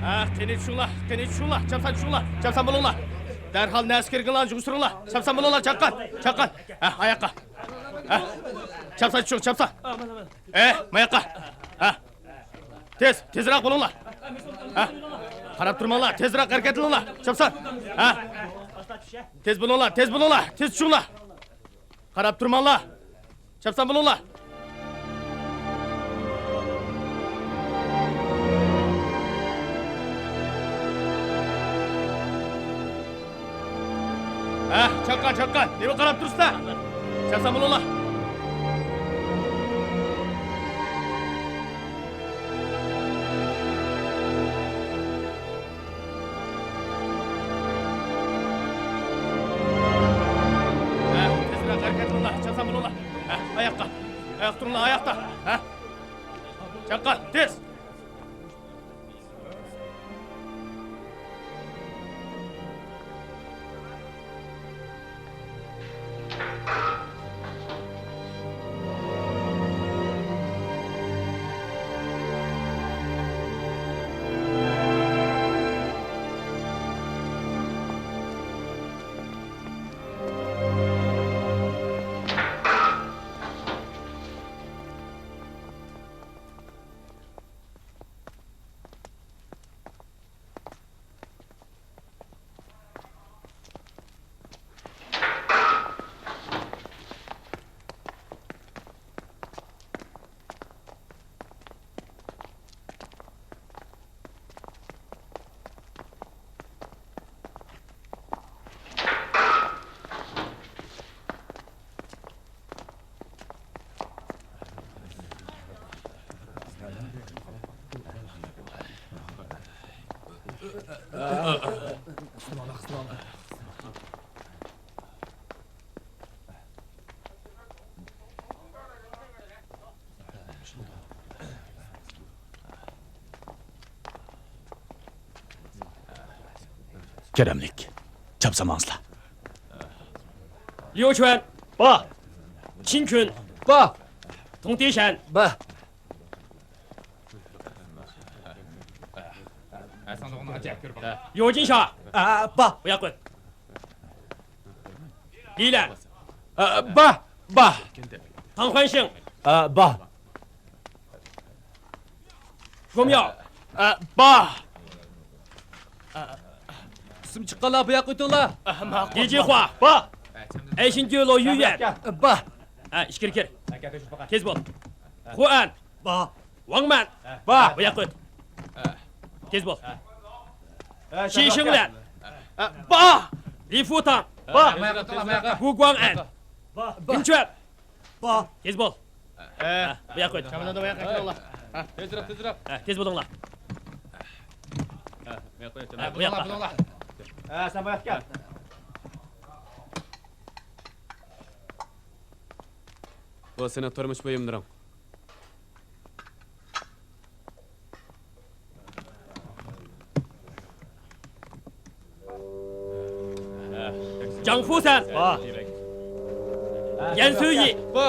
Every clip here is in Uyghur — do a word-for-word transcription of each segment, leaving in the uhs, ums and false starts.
ھە، قېنى چۈشۈڭلار، قېنى چۈشۈڭلار، چاپسان چۈشۈڭلار، چاپسان بولۇڭلار. دەرھال نەرسە كېرىكىڭلارنى يىغىشتۇرۇڭلار، چاپسان بولۇڭلار، چاققان، چاققان. ھە، ئاياققا. ھە، چاپسان چۈشۈڭ، چاپسان. ئە، ماياققا. ھە. تېز، تېزرەك بولۇڭلار. ھە. قاراپ تۇرماڭلار، تېزرەك ھەرىكەتلىنىڭلار. چاپسان. ھە. تېز بولۇڭلار، تېز بولۇڭلار، تېز چۈشۈڭلار. قاراپ تۇرماڭلار. چاپسان بولۇڭلار. ھە، چاققان، چاققان، نېمە قاراپ تۇرسىلەر؟ چاپسان بولۇڭلار. ھە، تېزرەك ھەرىكەت قىلىڭلار، چاپسان بولۇڭلار. ھە، ئاياققا، ئاياققا تۇرۇڭلار، ئاياقتا. ھە، چاققان، تېز. كەرەملىك، چاپسان ماڭسىلا. ليۇ چۈەن. با. چىن كۈن. با. تۇڭ تىشەن. با. يو جىنشا. با. بۇ ياققا ئۆت. لى لەن. با. با. تاڭ خۇەنشىڭ. با. گومياۋ. با. ئىسىم چىققانلار بۇ ياققا ئۆتۈڭلار. لى جىخۇا. با. ئەي شىنجۈلو يۈيۈەن. با. ئىچكىرى كىر. تېز بول. خۇئەن. با. ۋاڭ مەن. با. بۇ ياققا ئۆت. تېز بول. شى شىڭلەن. با. لى فۇتاڭ. با. بۇ گۇاڭ ئەن. با. ئىن چۈەن. با. تېز بول. ھە، بۇ ياققا ئۆت. چامداندا بۇ ياققا كېلىڭلار. ھە. تېزرەك، تېزرەك. ھە، تېز بولۇڭلار. ھە، بۇ ياققا. ھە، بۇ ياققا. ھە، سەن بۇ ياققا كەل. بۇ سېنىڭ تۇرمۇش بۇيۇملىرىڭ. جاڭ فۇسەن. با. يەن سۈيى. با.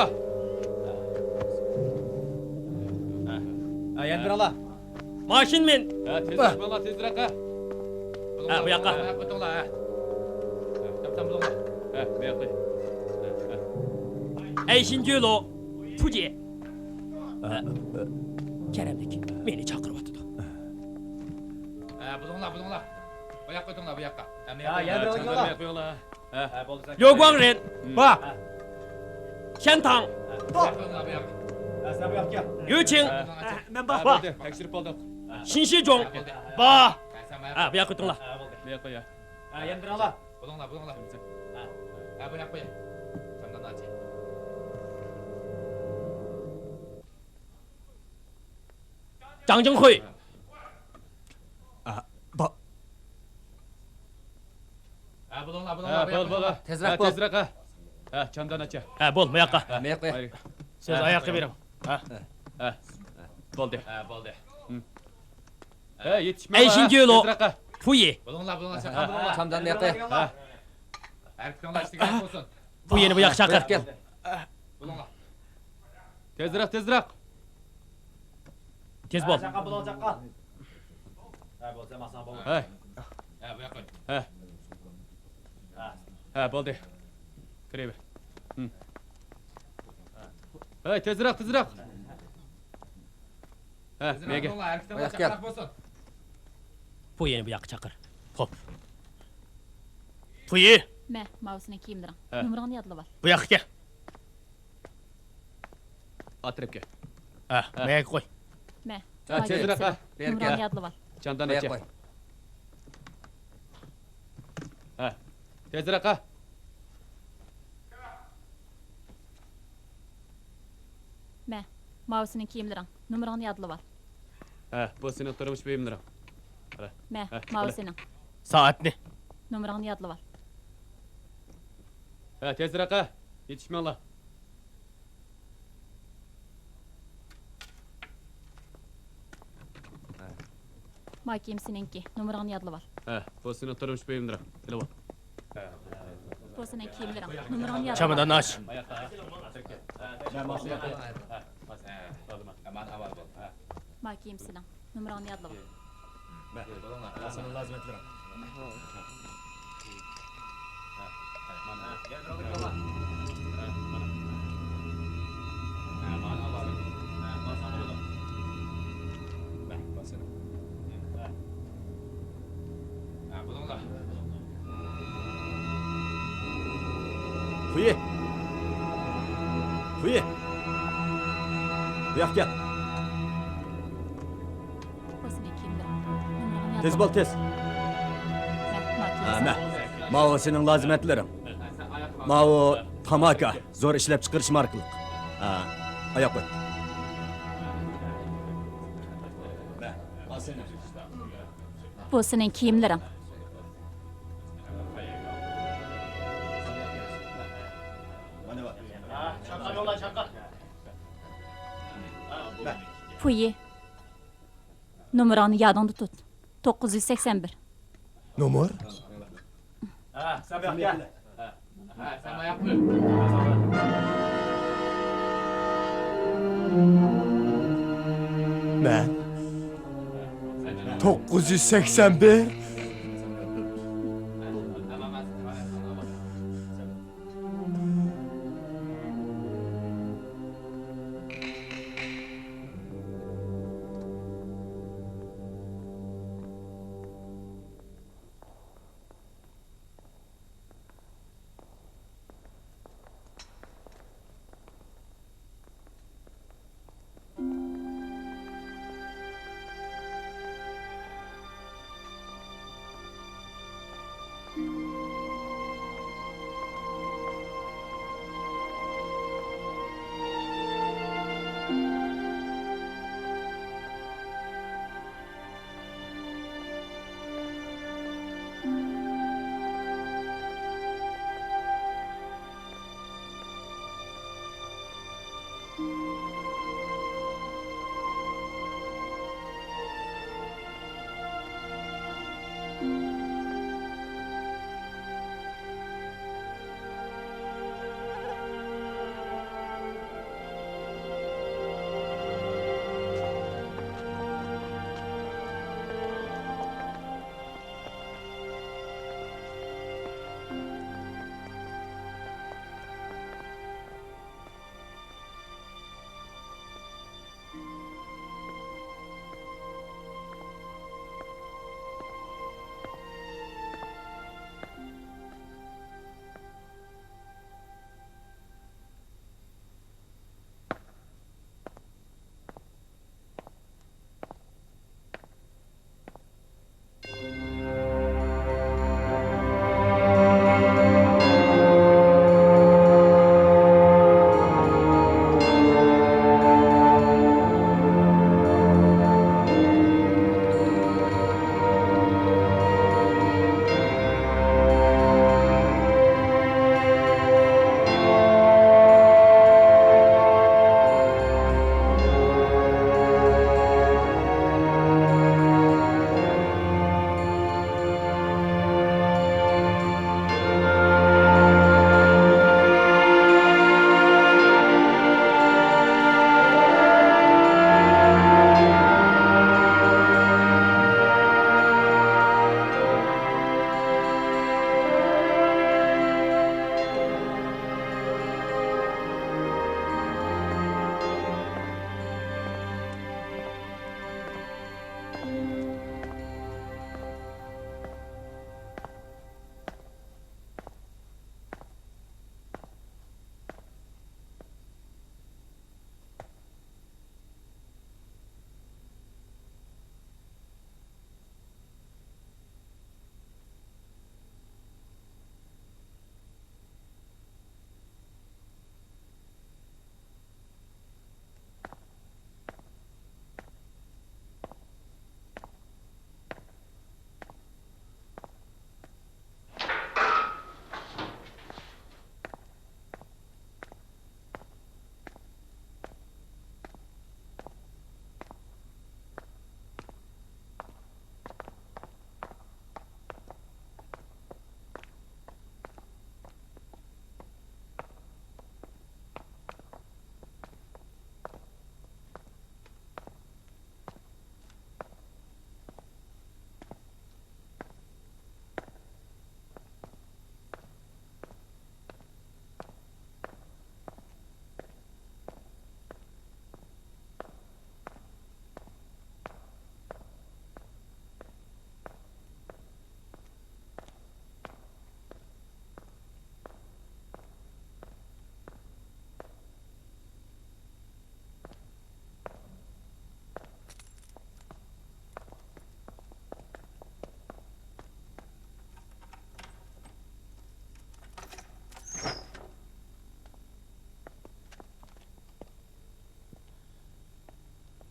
ھە، يەنە بىر ئالا. ما شىنمىن. ھە، تېزرەك بولۇڭلار، تېزرەك، ھە. ھە، بۇ ياققا. ھە، ئۆتۈڭلار، ھە. ھە، بۇ ياققا. ھە، ھە. ئەي شىنجۈلو. پۇجى. ھە. كەرەملىك، مېنى چاقىرىۋاتىدۇ. ھە، بولۇڭلار، بولۇڭلار. بۇ ياققا ئۆتۈڭلار، بۇ ياققا. ھە، يەنە بىر ئالا. ھە. يو گۇاڭرېن. با. شەن تاڭ. با. يۈ چىڭ. مەن با. تەكشۈرۈپ بولدۇق. شىن شىجۇڭ. با. ھە، بۇ ياققا ئۆتۈڭلار. بۇ ياققا. ھە، يەنە بىر ئالا. بولۇڭلار، بولۇڭلار. ھە. ھە، بۇ ياققا قويۇڭ. جاڭ جىڭخۇي. ھە، بولۇڭلار، بولۇڭلار. تېزرەك بول. تېزرەك، ھە. ھە، چامدان ئاچا. ھە، بول، مۇياققا. مۇياققا. سۆز ئاياققا بېرىڭ. ھە. ھە. بولدى. ھە، بولدى. ھە، يېتىشمەڭلار. ئەي شىنجۈلو. تېزرەك، ھە. پۇيى. بولۇڭلار، بولۇڭلار، چاققان بولۇڭلار. چامداننى ياقى. ھە. ھەرىكىتىڭلار ئىشتىگە بولسۇن. پۇيىنى بۇ ياققا چاقىر. كەل. بولۇڭلار. تېزرەك، تېزرەك. تېز بول. چاققان بولۇڭ، چاققان. ھە، بولسا ماساڭ بولۇڭ. ھەي. ھە، بۇ ياققا. ھە. ھە، بولدى. كىرىۋەر. ھە. ھەي، تېزرەك، تېزرەك. ھە، مەيگە. بۇ ياققا كەل. پۇيىنى بۇ ياققا چاقىر. خوپ. پۇيى. مە، ماۋۇ سېنىڭ كىيىملىرىڭ. ھە. نومۇرۇڭنى يادلىۋال. بۇ ياققا كەل. ئات تەرەپكە. ھە، ھە. مەيگە قوي. مە، ھە، تېزرەك، ھە. نومۇرۇڭنى يادلىۋال. چامدان ئاچا. ھە، تېزرەك، ھە. ماۋۇ سېنىڭ كىيىملىرىڭ. نومۇرۇڭنى يادلىۋال. ھە، بۇ سېنىڭ تۇرمۇش بۇيۇملىرىڭ. قارا. مە، ھە، ماۋۇ سېنىڭ. سائەتنى. نومۇرۇڭنى يادلىۋال. ھە، تېزرەك ھە. يېتىشمەڭلار. ما كىيىم سېنىڭكى، نومۇرۇڭنى يادلىۋال. ھە، بۇ سېنىڭ تۇرمۇش بۇيۇملىرىڭ، ئېلىۋال. بۇ سېنىڭ كىيىملىرىڭ، نومۇرۇڭنى يادلىۋال. چامادان ئاچ. ما كىيىم سېنىڭ، نومۇرۇڭنى يادلىۋال. مە، سېنىڭ لازىمەتلىرىڭ. پۇيى! پۇيى! بۇياققا كەل! تېز بول، تېز. ھە، مە. ماۋۇ سېنىڭ لازىمەتلىرىڭ. ماۋۇ تاماكا، زور ئىشلەپچىقىرىش ماركىلىق. ھە، ئاياق ئۆت. بۇ سېنىڭ كىيىملىرىڭ. پۇيى. نومۇرۇڭنى يادىڭدا تۇت. توققۇز يۈز سەكسەن بىر. نومۇر؟ مەن توققۇز يۈز سەكسەن بىر.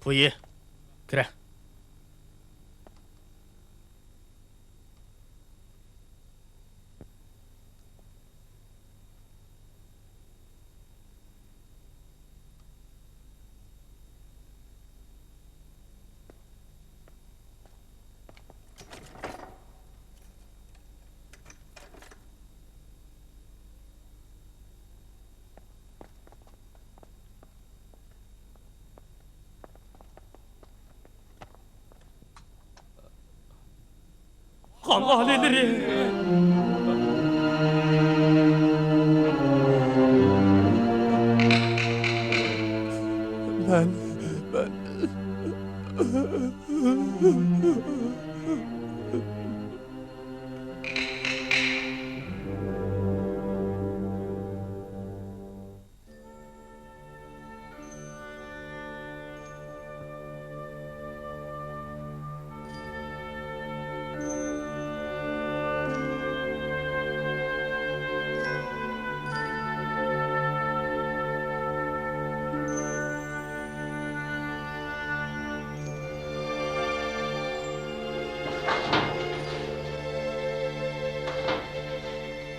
بۇيى، كىرە. خان ئاھلىلىرى! مەن، مەن.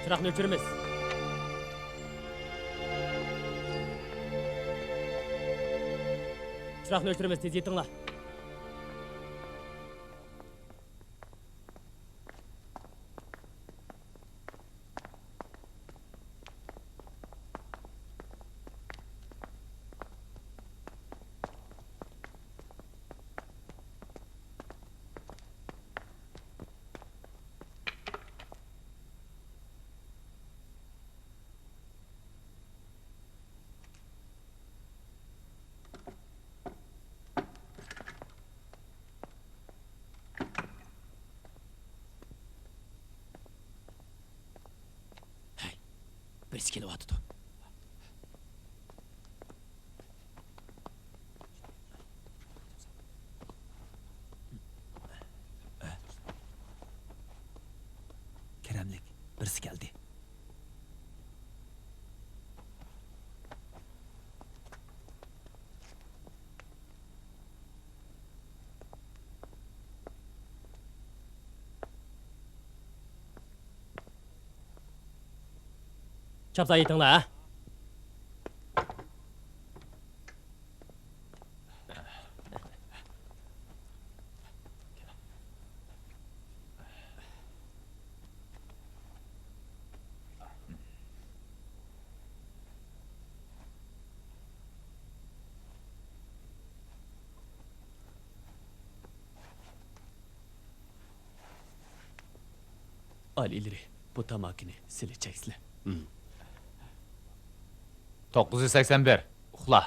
چىراغنى ئۆچۈرىمىز. چىراغنى ئۆچۈرىمىز، تېز يېتىڭلار. ھەي، بىرسى كېلىۋاتىدۇ. كەرەملىك، بىرسى كەلدى. چاپسان يېتىڭلار، ھە؟ ئائىلىلىرى، بۇ تاماكىنى سىلى چەكسىلە. توققۇز يۈز سەكسەن بىر، ئۇخلا.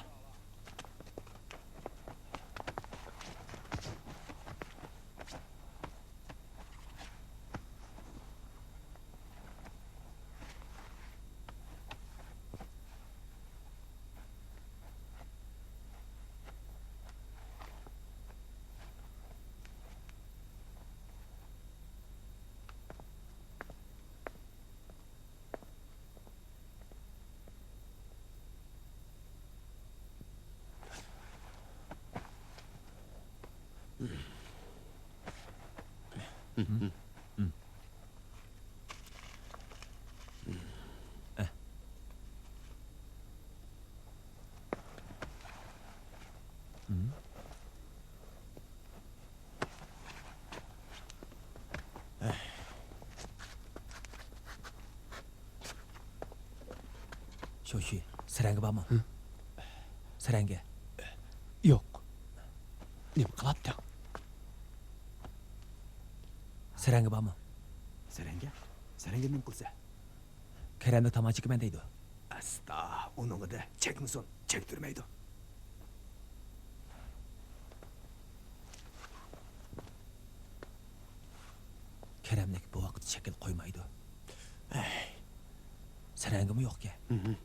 شوشى، سەرەڭگە بارمۇ؟ ھە؟ سەرەڭگە. يوق. نېمە قىلاتتىڭ؟ سەرەڭگە بارمۇ؟ سەرەڭگە؟ سەرەڭگە نېمە قىلسا؟ كەرەملىك تاماكا چېكىمەن دەيدۇ. ئاستا، ئۇنىڭغا دە، چەكمىسۇن، چەكتۈرمەيدۇ. كەرەملىك بۇ ۋاقىتتا شەكىل قويمايدۇ. ئەي. سەرەڭگىمۇ يوقكەن. ھىم.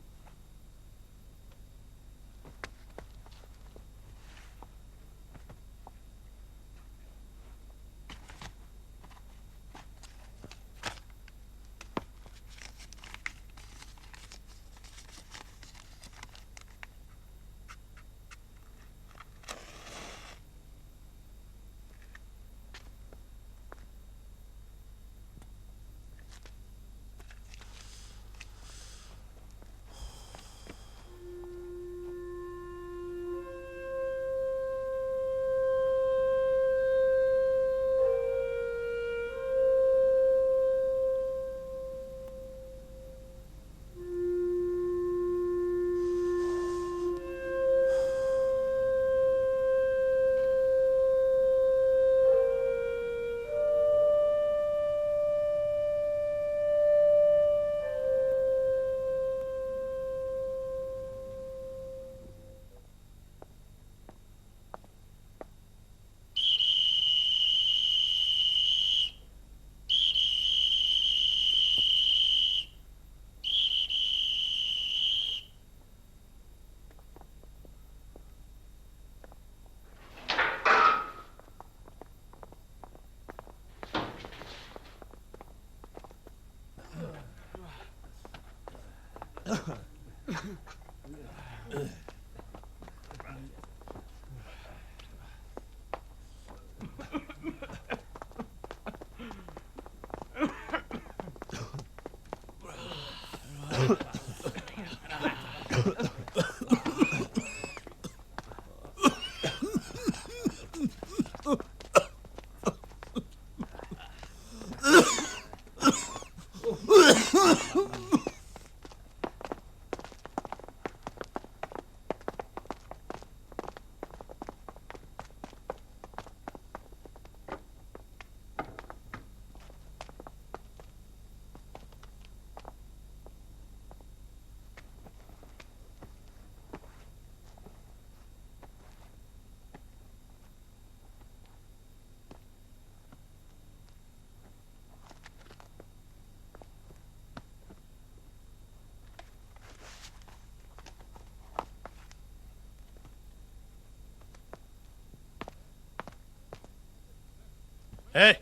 ھەي،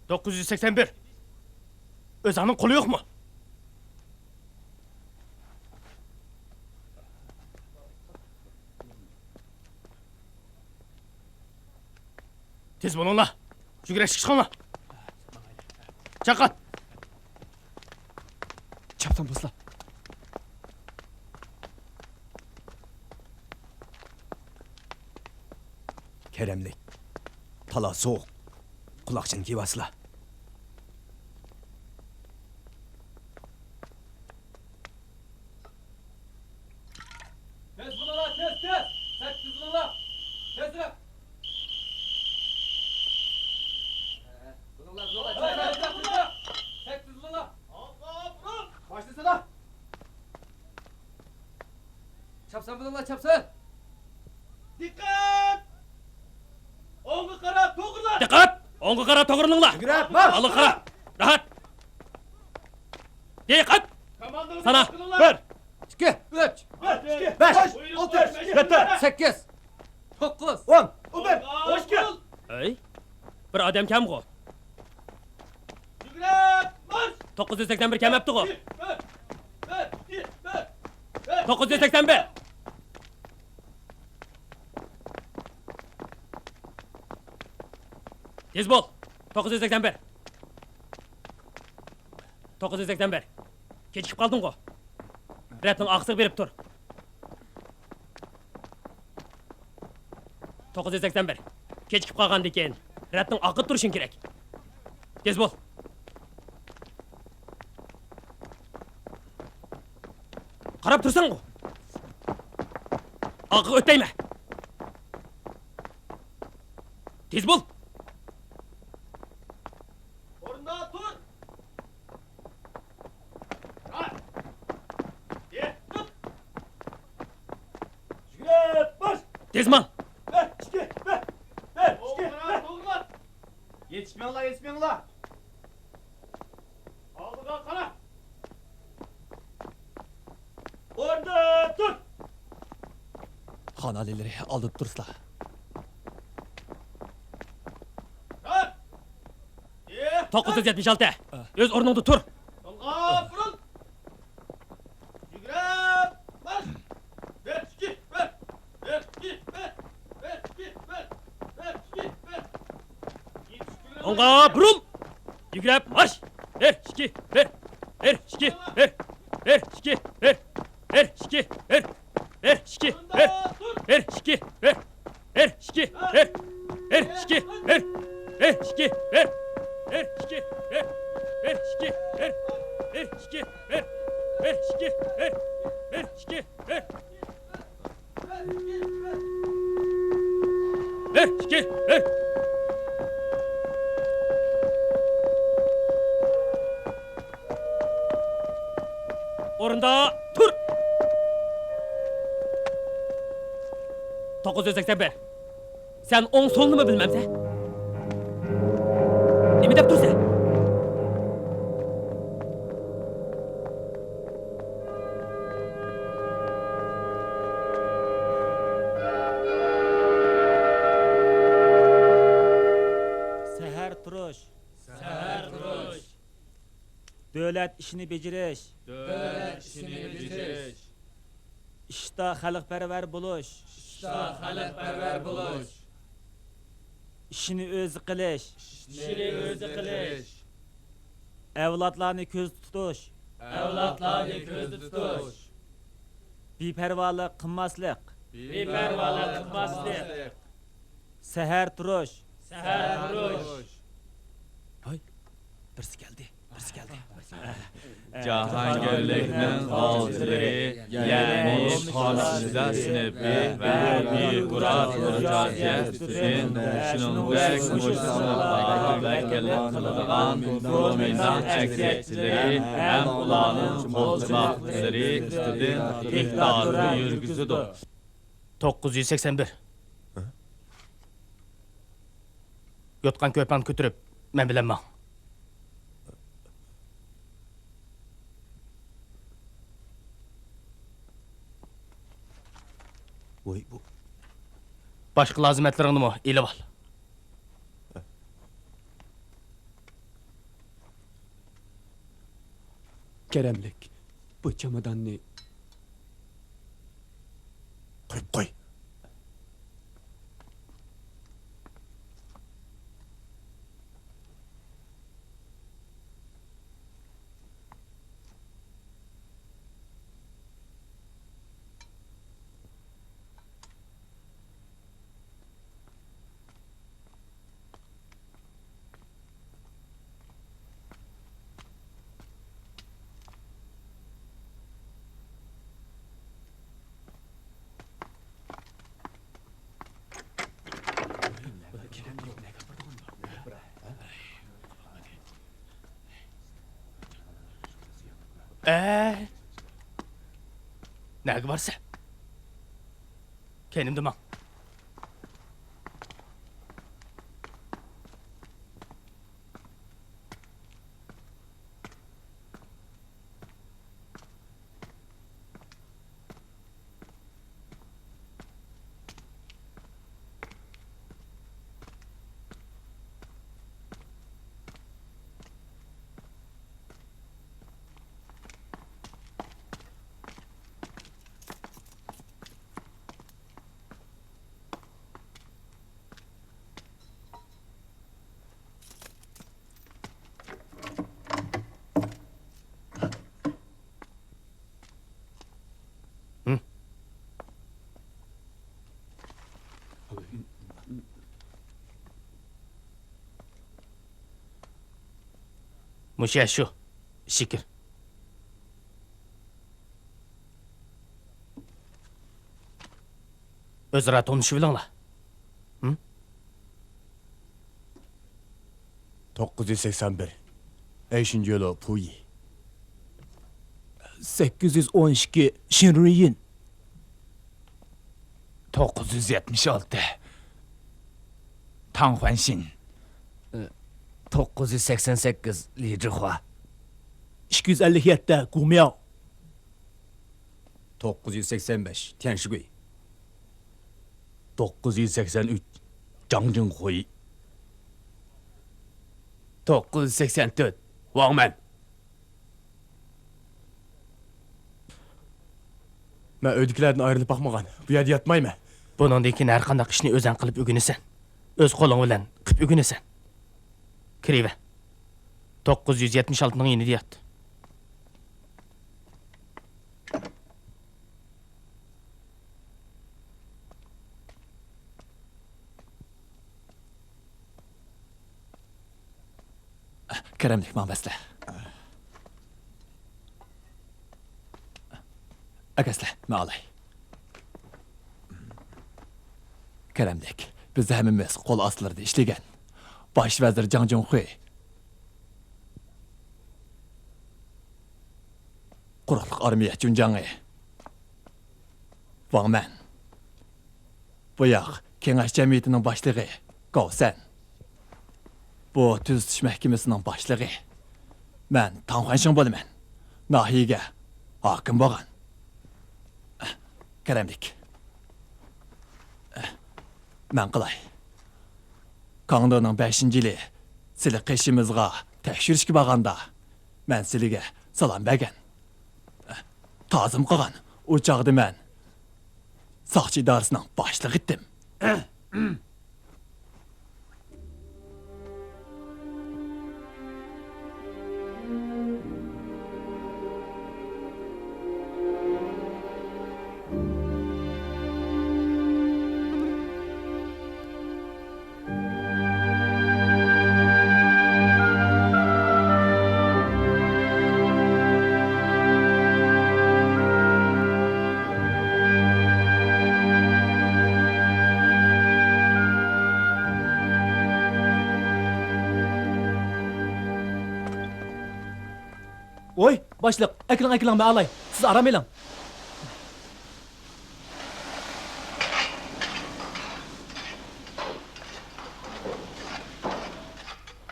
توققۇز يۈز سەكسەن بىر. ئۆزۈڭنىڭ قولى يوقمۇ؟ تېز بولۇڭلار. جۈگرەشكە چىقىڭلار. چاققان. چاپسان بولسىلا. كەرەملىك. تالا سوغۇق. قۇلاقچىنى كىيىۋالسىلا. تېز بولۇڭلار، تېز، تېز! سەككىز بولۇڭلار! تېزرەك! بولۇڭلار، بولۇڭلار، تېزرەك، تېزرەك! سەككىز بولۇڭلار! باشلىسىلا! چاپسان بولۇڭلار، چاپسان! دىققەت! ئوڭغا قاراپ توغرىلان! دىققەت! ئوڭغا قاراپ توغرىلىڭلار! يۈگرەپ، مارش! ئالغا قاراپ! راھەت! دىققەت! سانا! بىر! ئىككى، ئۈچ، بەش، ئالتە، يەتتە، سەككىز، توققۇز، ئون، ئون بىر، ئون ئىككى. ھەي، بىر ئادەم كەمغۇ؟ يۈگرەپ مارش! توققۇز يۈز سەكسەن بىر كەمەپتىغۇ؟ توققۇز يۈز سەكسەن بىر. تېز بول. توققۇز يۈز سەكسەن بىر. توققۇز يۈز سەكسەن بىر. كېچىكىپ قالدىڭغۇ؟ رەتنىڭ ئارقىسىغا بېرىپ تۇر. توققۇز يۈز سەكسەن بىر. كېچىكىپ قالغاندىكىن رەتنىڭ ئارقىدا تۇرۇشۇڭ كېرەك. تېز بول. قاراپ تۇرساڭغۇ. ئارقىغا ئۆتەيمەن. تېز بول. ئورنىدا تۇر. يۈگرەپ مارش! تېز ماڭ! بىر، ئىككى، بىر، بىر، ئىككى، بىر. يېتىشمەڭلار، يېتىشمەڭلار! ئالدىغا قارا! ئورنىدا تۇر! خان ئالىيلىرى ئالدىدا تۇرسىلا. توققۇز يۈز يەتمىش ئالتە. ئۆز ئورنۇڭدا تۇر. سولغا بۇرۇل. يۈگرەپ مارش! بىر، ئىككى، بىر. بىر، ئىككى، بىر. بىر، ئىككى، بىر. بىر، ئىككى، بىر. ئوڭغا بۇرۇل! يۈگرەپ مارش! بىر، ئىككى، بىر. بىر، ئىككى، بىر. بىر، ئىككى، بىر. بىر، ئىككى، بىر. بىر، ئىككى، بىر. بىر، ئىككى، بىر. بىر، ئىككى، بىر. بىر، ئىككى، بىر. بىر، ئىككى، بىر. بىر، ئىككى، بىر. بىر، ئىككى، بىر. بىر، ئىككى، بىر. بىر، ئىككى، بىر. بىر، ئىككى، بىر. بىر، ئىككى، بىر. بىر، ئىككى، بىر. ئورنىدا تۇر! توققۇز يۈز سەكسەن بىر. سەن ئوڭ سولنىمۇ بىلمەمسەن؟ نېمە دەپ تۇرسەن؟ سەھەر تۇرۇش. سەھەر تۇرۇش. دۆلەت ئىشىنى بېجىرىش. دۆلەت ئىشىنى بېجىرىش. ئىشتا خەلقپەرۋەر بولۇش. ئىشتا خەلقپەرۋەر بولۇش. ئىشنى ئۆزى قىلىش. ئىشنى ئۆزى قىلىش. ئەۋلادلارنى كۆزدە تۇتۇش. ئەۋلادلارنى كۆزدە تۇتۇش. بىپەرۋالىق قىلماسلىق. بىپەرۋالىق قىلماسلىق. سەھەر تۇرۇش. سەھەر تۇرۇش. ھاي، بىرسى كەلدى، بىرسى كەلدى. جاھانگىرلىكنىڭ قالچىلىرى، يەنى پاسىزدا سىنىپى ۋە بىيۇروكرات بۇرجۇئازىيە ئۈستىدىن، شۇنىڭدەك مۇشۇ سىنىپلارغا ۋەكىللىك قىلىدىغان گومىنداڭ ئەكسىيەتچىلىرى ھەم ئۇلارنىڭ قولچىلىقچىلىرى ئۈستىدىن دىكتاتۇرا يۈرگۈزىدۇ. توققۇز يۈز سەكسەن بىر. ھە؟ يوتقان-كۆرپەڭنى كۆتۈرۈپ، مەن بىلەن ماڭ. ۋاي، بۇ. باشقا لازىمەتلىرىڭنىمۇ ئېلىۋال. كەرەملىك، بۇ چاماداننى قويۇپ قوي. ئەي، نەگە بارسەن؟ كەينىمدە ماڭ. مۇشۇ يەر شۇ. ئىچىگە كىر. ئۆزئارا تونۇشۇۋېلىڭلار. ھىم؟ توققۇز يۈز سەكسەن بىر، ئەيشىنجۆلو پۇيى. سەككىز يۈز ئون ئىككى، شىنرۇيىن. توققۇز يۈز يەتمىش ئالتە، تاڭ خۇەنشىن. توققۇز يۈز سەكسەن سەككىز، لى جىخۇا. ئىككى يۈز ئەللىك يەتتە، گۇمياۋ. توققۇز يۈز سەكسەن بەش، تيەنشىگۇي. توققۇز يۈز سەكسەن ئۈچ، جاڭ جىڭخۇي. توققۇز يۈز سەكسەن تۆت، ۋاڭ مەن. مەن ئۆيدىكىلەردىن ئايرىلىپ باقمىغان. بۇ يەردە ياتمايمەن. بۇنىڭدىن كېيىن ھەر قانداق ئىشنى ئۆزەڭ قىلىپ ئۆگىنىسەن. ئۆز قولۇڭ بىلەن قىلىپ ئۆگىنىسەن. كىرىۋەر. توققۇز يۈز يەتمىش ئالتىنىڭ يېنىدا يات. كەرەملىك، ماڭا بەسلە. ئەكەسلە، مەن ئالاي. كەرەملىك، بىز ھەممىمىز قول ئاستىلىرىدا ئىشلىگەن باش ۋەزىر جاڭ جۇڭخۇي، قۇرۇقلۇق ئارمىيە جۇنجاڭى، ۋاڭ مەن. بۇ ياق كېڭەش جەمئىيىتىنىڭ باشلىقى گاۋسەن. بۇ تۈزىتىش مەھكىمىسىنىڭ باشلىقى. مەن تاڭ خۇەنشىڭ بولىمەن. ناھىيەگە ھاكىم بولغان. كەرەملىك. مەن قىلاي. كاڭدېنىڭ بەشىنچى يىلى سىلى قېشىمىزغا تەكشۈرۈشكە بارغاندا، مەن سىلىگە سالام بەرگەن. تازىم قىلغان. ئۇ چاغدا مەن ساقچى ئىدارىسىنىڭ باشلىقى ئىدىم. ۋوي، باشلىق، ئەكىلىڭ، ئەكىلىڭ، مەن ئالاي. سىز ئارام ئېلىڭ.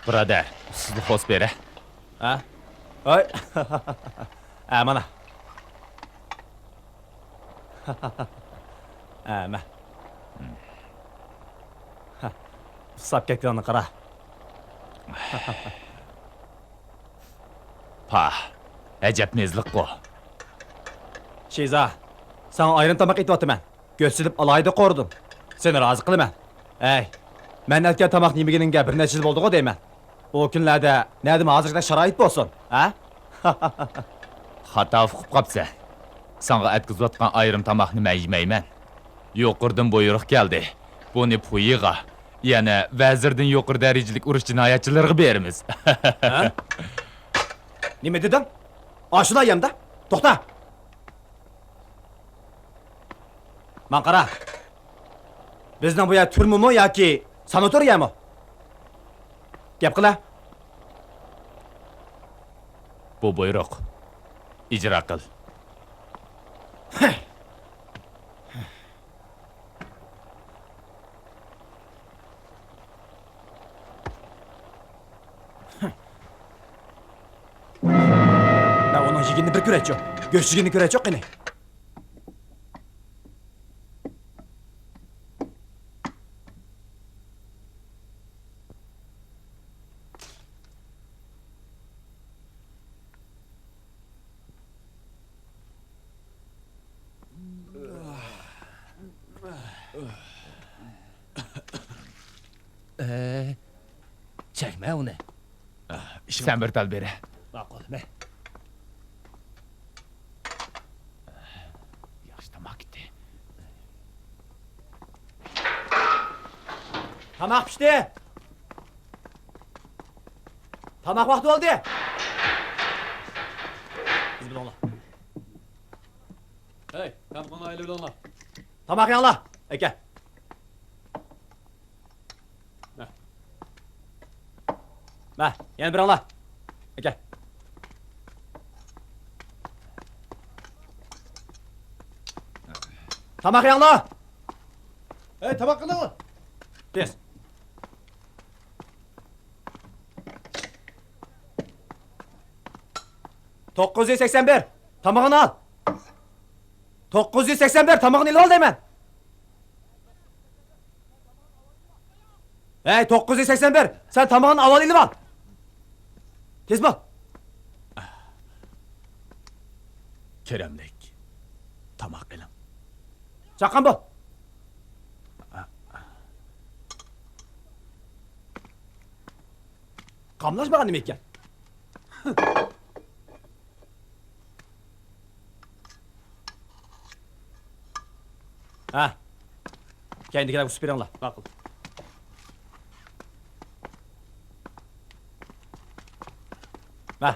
بۇرادەر، سىزلا خوس بېرە. ھە؟ ھاي. ھە، مانا. ھە، مە. ئۇسساپ كەتكىنىڭنى قارا. پاھ، ئەجەب نېزلىققۇ. شىزا، ساڭا ئايرىم تاماق ئېتىۋاتىمەن. گۆش سېلىپ ئالاھىدە قورۇدۇم. سېنى رازى قىلىمەن. ھەي، مەن ئەتكەن تاماقنى يېمىگىنىڭگە بىر نەچچە يىل بولدىغۇ دەيمەن. ئۇ كۈنلەردە نەدىمۇ ھازىرقىدەك شارائىت بولسۇن، ھە؟ خاتا ئۇقۇپ قاپسەن. ساڭا ئەتكۈزۈۋاتقان ئايرىم تاماقنى مەن يېمەيمەن. يۇقىرىدىن بۇيرۇق كەلدى. بۇنى پۇيىغا، يەنە ۋەزىردىن يۇقىرى دەرىجىلىك ئۇرۇش جىنايەتچىلىرىغا بېرىمىز. ھە؟ نېمە دېدىڭ؟ ئاشۇلا يەمدە؟ توختا! ماڭا قارا. بىزنىڭ بۇ يەر تۈرمىمۇ ياكى ساناتورىيەمۇ؟ گەپ قىلە. بۇ بۇيرۇق. ئىجرا قىل. مەن ئۇنىڭ يېگىنىنى بىر كۆرەيچۇ. گۆش يېگىنىنى كۆرەيچۇ قېنى. ئە، چەكمە ئۇنى. ئىشىڭ سەن بىر تال بېرە. ماقۇل، مەن. ياخشى تاماق كېتتى. تاماق پىشتى. تاماق ۋاقتى بولدى. بىز بىلەن. ھەي، تامىقىڭلار ئېلىۋېلىڭلار. تاماق يەڭلار، ئەكە. مە. مە، يەنە بىرىڭلار. ئەكە. تاماق يەڭلار. ھەي، تاماق قىلىڭلار. تېز. توققۇز يۈز سەكسەن بىر، تامىقىنى ئال. توققۇز يۈز سەكسەن بىر، تامىقىنى ئېلىۋال دەيمەن. ھەي، توققۇز يۈز سەكسەن بىر، سەن تامىقىنى ئاۋۋال ئېلىۋال. تېز بول. كېرەملىك، تاماق ئېلىڭ. چاققان بول. قاملاشمىغان نېمە ئىكەن؟ ھە. كەينىدىكىلەرگە ئۇسۇپ بېرىڭلار. ماقۇل. مە.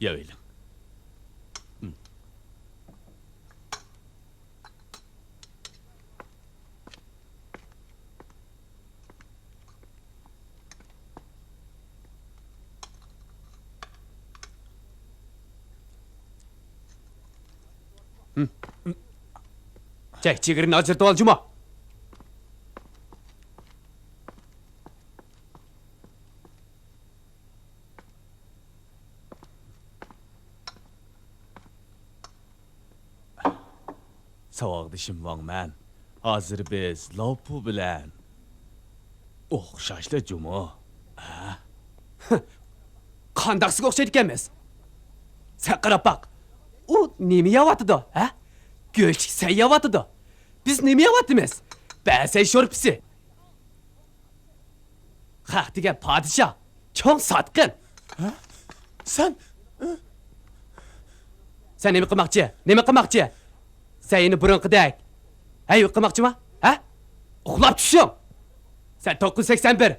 يەۋېلىڭ. چەك، چېگرىنى ئاجرىتىۋال، جۇما. ساۋاقدىشىم ۋاڭ مەن ھازىر بىز لاۋپۇ بىلەن ئوخشاشلا جۇمۇ. ھە؟ قانداقسىغا ئوخشايدىكەنمىز؟ سەن قاراپ باق. ئۇ نېمە يەۋاتىدۇ، ھە؟ گۆشلۈك سەي يەۋاتىدۇ. بىز نېمە يەۋاتىمىز؟ بەسەي شورپىسى. خەق دېگەن پادىشاھ، چوڭ ساتقىن. ھە؟ سەن، سەن نېمە قىلماقچى؟ نېمە قىلماقچى؟ سەن يەنە بۇرۇنقىدەك ھەي قىلماقچىما؟ ھە؟ ئۇخلاپ چۈشۈڭ. سەن توققۇز يۈز سەكسەن بىر.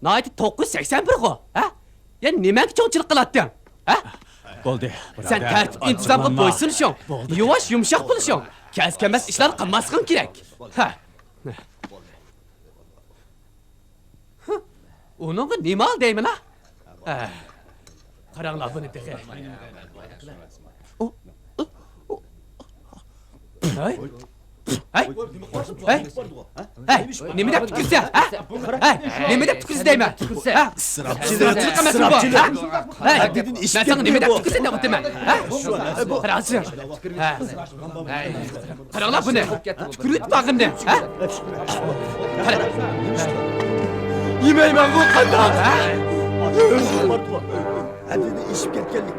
ناھايىتى توققۇز يۈز سەكسەن بىرغۇ، ھە؟ يەنە نېمەڭگە چوڭچىلىق قىلاتتىڭ، ھە؟ بولدى، سەن بۇرادەر، تەرتىپ ئىنتىزامغا ئاچچىقلانما. بويسۇنۇشۇڭ، بولدى. يۇۋاش يۇمشاق بولۇشۇڭ، كەس كەلمەس ئىشلارنى قىلماسلىقىڭ كېرەك. ھە. ئۇنىڭغا نېمە ئال دەيمەن ھە؟ ھە. قاراڭلار بۇنى تېخى. ھەي. ھەي. ھەي. ھەي. نېمە دەپ تۈكۈرسە؟ ھە؟ ھەي. نېمە دەپ تۈكۈرسە دەيمەن؟ ھە؟ ئىسراپچىلىق، ئىسراپچىلىق ئەمەسمۇ بۇ؟ ھە؟ ھەي. مەن ساڭا نېمە دەپ تۈكۈرسە دەۋاتىمەن؟ ھە؟ قاراڭچى. ھە. ھەي. قاراڭلار بۇنى. تۈكۈرۈۋېتىپ باققىنىنى. ھە؟ قارا. يېمەيمەنغۇ قانداق؟ ھە؟ ھەددىدىن ئېشىپ كەتكەنلىك.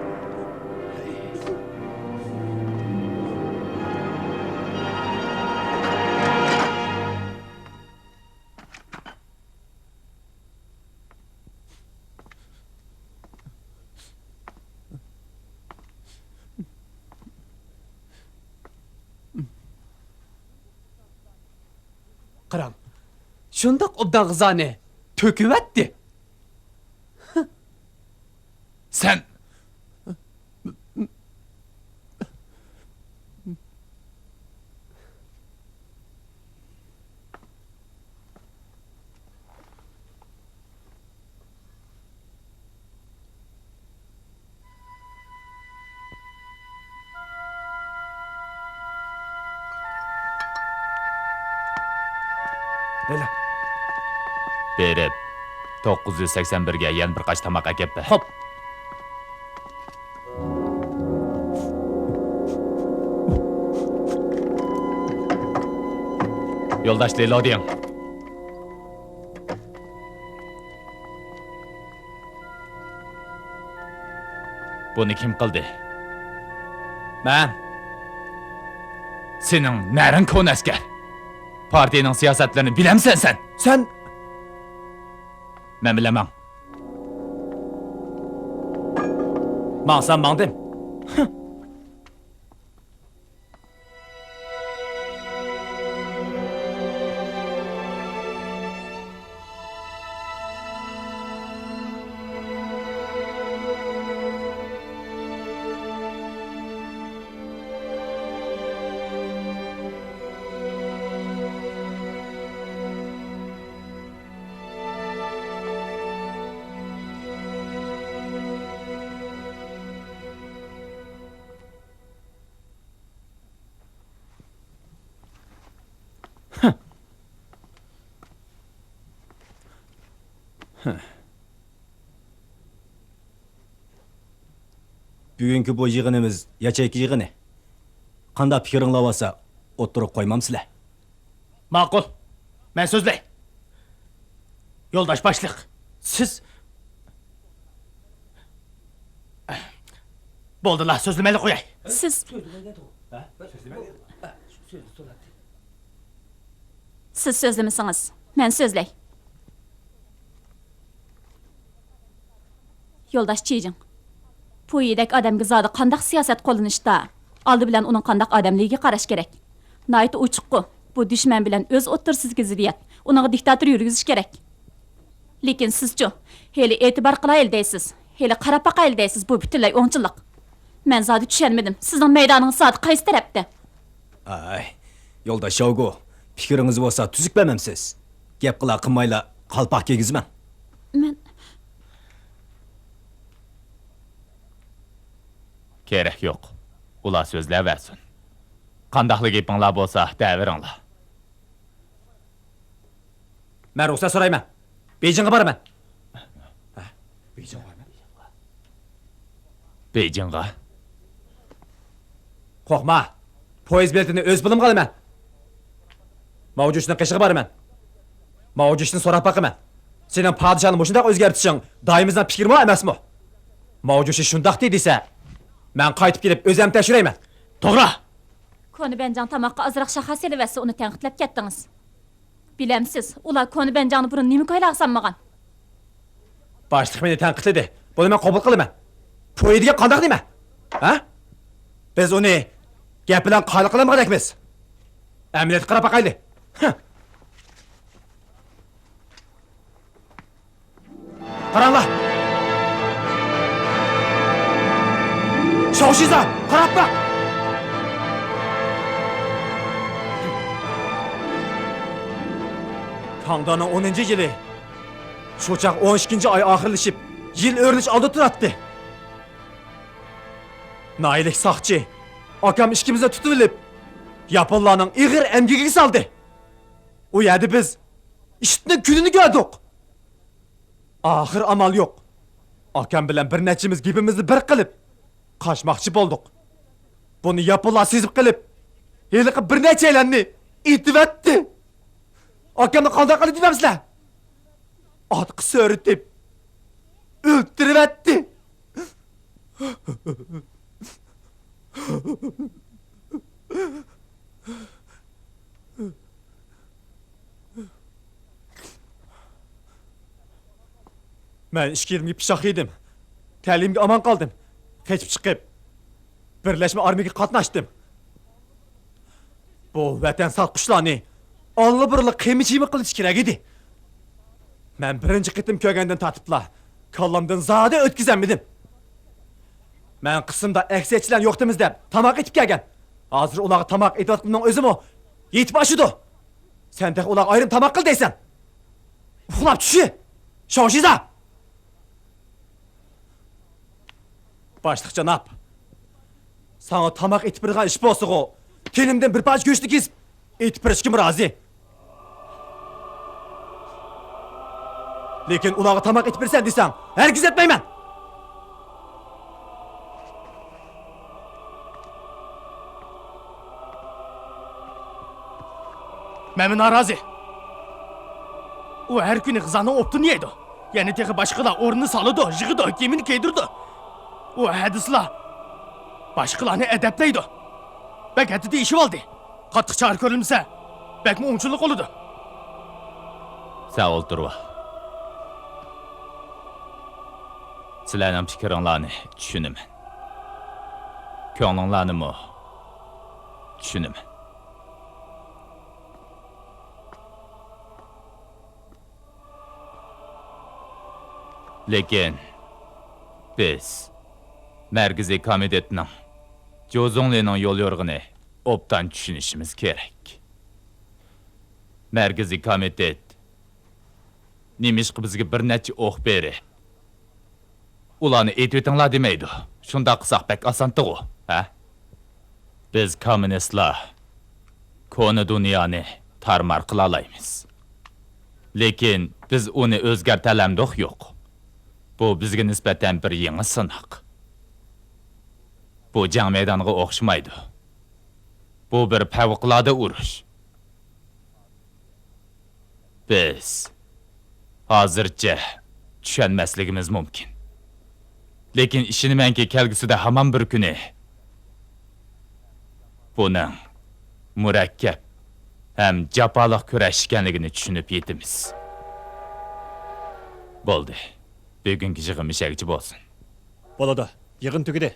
قاراڭ، شۇنداق ئوبدان غىزانى تۆكۈۋەتتى. سەن. بېرىپ، توققۇز يۈز سەكسەن بىرگە يەنە بىر قاچا تاماق ئەكەپ بەر. خوپ. يولداش لىلودىڭ. بۇنى كىم قىلدى؟ مەن. سېنىڭ نەرىڭ كونا ئەسكەر. پارتىيىنىڭ سىياسەتلىرىنى بىلەمسەن سەن؟ سەن. مەن بىلەن ماڭ. ماڭسام ماڭدىم. بۈگۈنكى بۇ يىغىنىمىز ياچېيكا يىغىنى. قانداق پىكرىڭلار بولسا، ئوتتۇرىغا قويمامسىلەر؟ ماقۇل. مەن سۆزلەي. يولداش باشلىق، سىز. بولدىلا، سۆزلىمەيلا قوياي. سىز. سىز سۆزلىمىسىڭىز، مەن سۆزلەي. يولداش چىجىڭ، پۇيىدەك ئادەمگە زادى قانداق سىياسەت قوللىنىشتا، ئالدى بىلەن ئۇنىڭ قانداق ئادەملىكىگە قاراش كېرەك. ناھايىتى ئوچۇققۇ، بۇ دۈشمەن بىلەن ئۆز ئوتتۇرىسىدىكى زىددىيەت، ئۇنىڭغا دىكتاتور يۈرگۈزۈش كېرەك. لېكىن سىزچۇ، ھېلى ئېتىبار قىلايلى دەيسىز، ھېلى قاراپ باقايلى دەيسىز، بۇ پۈتۈنلەي ئوڭچىلىق. مەن زادى چۈشەنمىدىم، سىزنىڭ مەيدانىڭىز زادى قايسى تەرەپتە؟ ئاي، يولداش شاۋگۇ، پىكرىڭىز بولسا تۈزۈك بەرمەمسىز؟ گەپ قىلا قىلمايلا قالپاق كىيگۈزمەڭ. مەن. كېرەك يوق. ئۇلار سۆزلەۋەرسۇن. قانداقلا گېپىڭلار بولسا دەۋېرىڭلار. مەن رۇخسەت سورايمەن. بېيجىڭغا بارىمەن. بېيجىڭغا؟ قورقما. پويىز بېلىتىنى ئۆز پۇلۇمغا ئالىمەن. ماۋجۇشنىڭ قېشىغا بارىمەن. ماۋجۇشتىن سوراپ باقىمەن. سېنىڭ پادىشاھنى مۇشۇنداق ئۆزگەرتىشىڭ دائىمىزنىڭ پىكرىمۇ ئەمەسمۇ؟ ماۋجۇشى شۇنداق دېدى دېسە، مەن قايتىپ كېلىپ ئۆزۈم تەكشۈرەيمەن. توغرا! كونا بەنجاڭ تاماققا ئازراق شاخار سېلىۋەتسە، ئۇنى تەنقىدلەپ كەتتىڭىز. بىلەمسىز، ئۇلار كونا بەنجاڭنى بۇرۇن نېمە كويلارغا سالمىغان؟ باشلىق مېنى تەنقىدلىدى. بۇنى مەن قوبۇل قىلىمەن. پوي دېگەن قانداق نېمە؟ ھە؟ بىز ئۇنى گەپ بىلەن قايىل قىلالمىغاندەكمىز. ئەمەلىيەتكە قاراپ باقايلى. ھە. قاراڭلار! شاۋشىزا، قاراپ باق! كاڭدانىڭ ئونىنچى يىلى. شۇ چاغ ئون ئىككىنچى ئاي ئاخىرلىشىپ، يىل ئۆرۈلۈش ئالدىدا تۇراتتى. ناھىيەلىك ساقچى ئاكام ئىككىمىزنى تۇتۇۋېلىپ، ياپونلارنىڭ ئېغىر ئەمگىكىگە سالدى. ئۇ يەردە بىز ئىتنىڭ كۈنىنى كۆردۇق. ئاخىر ئامال يوق. ئاكام بىلەن بىر نەچچىمىز گېپىمىزنى بىر قىلىپ، قاچماقچى بولدۇق. بۇنى ياپونلار سېزىپ قېلىپ، ھېلىقى بىر نەچچەيلەننى ئېتىۋەتتى. ئاكامنى قانداق قىلدى دەيمەنسىلەر؟ ئاتقا سۆرىتىپ، ئۆلتۈرۈۋەتتى. مەن ئىككى يىلىمگە پىچاق يېدىم. تەلىيىمگە ئامان قالدىم. قېچىپ چىقىپ، بىرلەشمە ئارمىيەگە قاتناشتىم. بۇ ۋەتەن ساتقۇچىلارنى ئاللىبۇرۇنلا قىيما-چىيما قىلىش كېرەك ئىدى. مەن بىرىنچى قېتىم كۆرگەندىن تارتىپلا كاللامدىن زادى ئۆتكۈزەلمىدىم. مەن قىسىمدا ئەكسىيەتچىلەرنى يوقىتىمىز دەپ تاماق ئېتىپ كەلگەن. ھازىر ئۇلارغا تاماق ئېتىۋاتقىنىمنىڭ ئۆزىمۇ يېتىپ ئاشىدۇ. سەن تېخى ئۇلارغا ئايرىم تاماق قىل دەيسەن. ئۇخلاپ چۈشى! شاۋشىزا! باشلىق جاناب، ساڭا تاماق ئېتىپ بېرىدىغان ئىش بولسىغۇ، تېنىمدىن بىر پارچە گۆشنى كېسىپ ئېتىپ بېرىشكىمۇ رازى. لېكىن ئۇلارغا تاماق ئېتىپ بېرىسەن دېسەڭ، ھەرگىز ئەتمەيمەن. مەنمۇ نارازى. ئۇ ھەر كۈنى غىزانىڭ ئوبدىنى يەيدۇ. يەنە تېخى باشقىلار ئورنىنى سالىدۇ، يىغىدۇ، كىيىمىنى كىيدۈرىدۇ. ئۇ ھەدىسىلا باشقىلارنى ئەدەپلەيدۇ. بەك ھەددىدىن ئېشىۋالدى. قاتتىق چارە كۆرۈلمىسە، بەكمۇ ئوڭشىلىق بولىدۇ. سەن ئولتۇرۇۋال. سىلەرنىڭ پىكرىڭلارنى چۈشىنىمەن. كۆڭلۈڭلارنىمۇ چۈشىنىمەن. لېكىن بىز مەركىزىي كومىتېتنىڭ جوزۇڭلىنىڭ يوليورۇقىنى ئوبدان چۈشىنىشىمىز كېرەك. مەركىزىي كومىتېت نېمىشقا بىزگە بىر نەچچە ئوق بېرىپ، ئۇلارنى ئېتىۋېتىڭلار دېمەيدۇ؟ شۇنداق قىلساق بەك ئاسانتىغۇ، ھە؟ بىز كوممۇنىستلار كونا دۇنيانى تارمار قىلالايمىز. لېكىن بىز ئۇنى ئۆزگەرتەلەمدۇق؟ يوق. بۇ بىزگە نىسبەتەن بىر يېڭى سىناق. بۇ جەڭ مەيدانىغا ئوخشىمايدۇ. بۇ بىر پەۋقۇلئاددە ئۇرۇش. بىز ھازىرچە چۈشەنمەسلىكىمىز مۇمكىن. لېكىن ئىشىنىمەنكى، كەلگۈسىدە ھامان بىر كۈنى بۇنىڭ مۇرەككەپ ھەم جاپالىق كۈرەش ئىكەنلىكىنى چۈشىنىپ يېتىمىز. بولدى. بۈگۈنكى يىغىن مۇشەگىچە بولسۇن. بولىدۇ. يىغىن تۈگىدى.